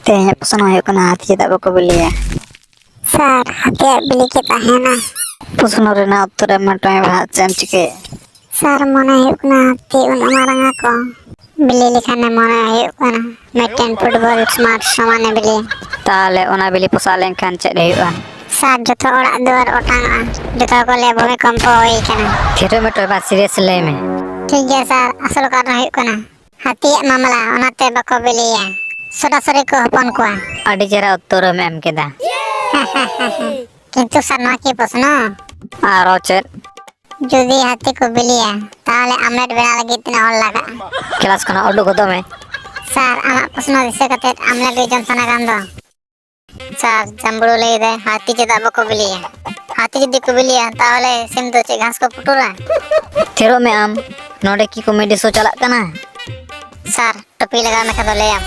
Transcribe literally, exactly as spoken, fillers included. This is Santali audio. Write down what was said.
ᱛᱮᱦᱮᱧᱟᱜ ᱯᱨᱚᱥᱱᱚ ᱦᱩᱭᱩᱜ ᱠᱟᱱᱟ, ᱦᱟᱹᱛᱤ ᱪᱮᱫᱟᱜ ᱵᱟᱠᱚ ᱵᱤᱞᱤᱭᱟ? ᱥᱟᱨ, ᱦᱟᱹᱛᱤᱭᱟᱜ ᱵᱤᱞᱤ ᱜᱮ ᱛᱟᱦᱮᱱᱟ᱾ ᱯᱨᱚᱥᱱᱚ ᱨᱮᱱᱟᱜ ᱩᱛᱛᱚᱨ ᱮᱢ ᱢᱮ, ᱴᱚᱭ ᱵᱷᱟᱜ, ᱪᱮᱫ ᱮᱢ ᱪᱤᱠᱟᱹᱭᱟ? ᱥᱟᱨ, ᱢᱚᱱᱮ ᱦᱩᱭᱩᱜ ᱠᱟᱱᱟ ᱦᱟᱹᱛᱤ ᱩᱱᱟᱹᱜ ᱢᱟᱨᱟᱝ ᱟᱠᱚ, ᱵᱤᱞᱤ ᱞᱮᱠᱷᱟᱱᱮ ᱢᱚᱱᱮ ᱦᱩᱭᱩᱜ ᱠᱟᱱᱟ ᱢᱤᱫᱴᱮᱱ ᱯᱷᱩᱴᱵᱚᱞ ᱥᱢᱟᱨᱴ ᱥᱚᱢᱟᱱᱮ ᱵᱤᱞᱤᱭᱟ᱾ ᱛᱟᱦᱞᱮ ᱚᱱᱟ ᱵᱤᱞᱤ ᱯᱚᱥᱟᱜ ᱞᱮᱱᱠᱷᱟᱱ ᱪᱮᱫ ᱦᱩᱭᱩᱜᱼᱟ? ᱥᱟᱨ, ᱡᱚᱛᱚ ᱚᱲᱟᱜ ᱫᱩᱣᱟᱹᱨ ᱚᱴᱟᱝᱚᱜᱼᱟ, ᱡᱚᱛᱚ ᱦᱚᱲ ᱠᱚ ᱞᱟᱹᱭᱟ ᱵᱷᱩᱢᱤᱠᱚᱢᱯᱚ ᱦᱩᱭ ᱠᱟᱱᱟ᱾ ᱛᱷᱤᱨᱚᱜ ᱢᱮ ᱴᱚᱭ ᱵᱷᱟᱜ, ᱥᱤᱨᱤᱭᱟᱥ ᱞᱟᱹᱭ ᱢᱮ᱾ ᱴᱷᱤᱠ ᱜᱮᱭᱟ ᱥᱟᱨ, ᱟᱥᱚᱞ ᱠᱟᱨᱚᱱ ᱦᱩᱭᱩᱜ ᱠᱟᱱᱟ ᱦᱟᱹᱛᱤᱭᱟᱜ ᱢᱟᱢᱞᱟ, ᱚᱱᱟᱛᱮ ᱵᱟᱠᱚ ᱵᱤᱞᱤᱭᱟ, ᱥᱚᱨᱟᱥᱚᱨᱤ ᱠᱚ ᱦᱚᱯᱚᱱ ᱠᱚᱣᱟ᱾ ᱟᱹᱰᱤ ᱪᱮᱦᱨᱟ ᱩᱛᱛᱚᱨᱮᱢ ᱮᱢ ᱠᱮᱫᱟ᱾ ᱠᱤᱱᱛᱩ ᱥᱟᱨ, ᱱᱚᱣᱟ ᱠᱤ ᱯᱨᱚᱥᱱᱚ? ᱟᱨᱚ ᱪᱮᱫ? ᱡᱩᱫᱤ ᱦᱟᱹᱛᱤ ᱠᱚ ᱵᱤᱞᱤᱭᱟ, ᱛᱟᱦᱚᱞᱮ ᱟᱢᱞᱮᱴ ᱵᱮᱱᱟᱣ ᱞᱟᱹᱜᱤᱫ ᱛᱤᱱᱟᱹᱜ ᱦᱚᱲ ᱞᱟᱜᱟᱜᱼᱟ? ᱠᱞᱟᱥ ᱠᱷᱚᱱᱟᱜ ᱩᱰᱩᱠ ᱜᱚᱫᱚᱜ ᱢᱮ᱾ ᱥᱟᱨ, ᱟᱢᱟᱜ ᱯᱨᱚᱥᱱᱚ ᱫᱤᱥᱟᱹ ᱠᱟᱛᱮ ᱟᱢᱞᱮᱴ ᱜᱮ ᱡᱚᱢ ᱥᱟᱱᱟ ᱠᱟᱱ ᱫᱚ᱾ ᱥᱟᱨ, ᱡᱟᱢᱵᱲᱩ ᱞᱟᱹᱭ ᱫᱟᱭ, ᱦᱟᱹᱛᱤ ᱪᱮᱫᱟᱜ ᱵᱟᱠᱚ ᱵᱤᱞᱤᱭᱟ? ᱦᱟᱹᱛᱤ ᱡᱩᱫᱤ ᱠᱚ ᱵᱤᱞᱤᱭᱟ, ᱛᱟᱦᱚᱞᱮ ᱥᱤᱢ ᱫᱚ ᱪᱮᱫ ᱜᱷᱟᱥ ᱠᱚ ᱯᱩᱴᱩᱨᱟ? ᱛᱷᱤᱨᱚᱜ ᱢᱮ ᱟᱢ, ᱱᱚᱰᱮ ᱠᱤ ᱠᱚᱢᱮᱰᱤ ᱥᱳ ᱪᱟᱞᱟᱜ ᱠᱟᱱᱟ? ᱥᱟᱨ, ᱴᱩᱯᱤ ᱞᱟᱜᱟᱣ ᱢᱮᱠᱷᱟᱱ ᱫᱚ ᱞᱟᱹᱭᱟᱢ᱾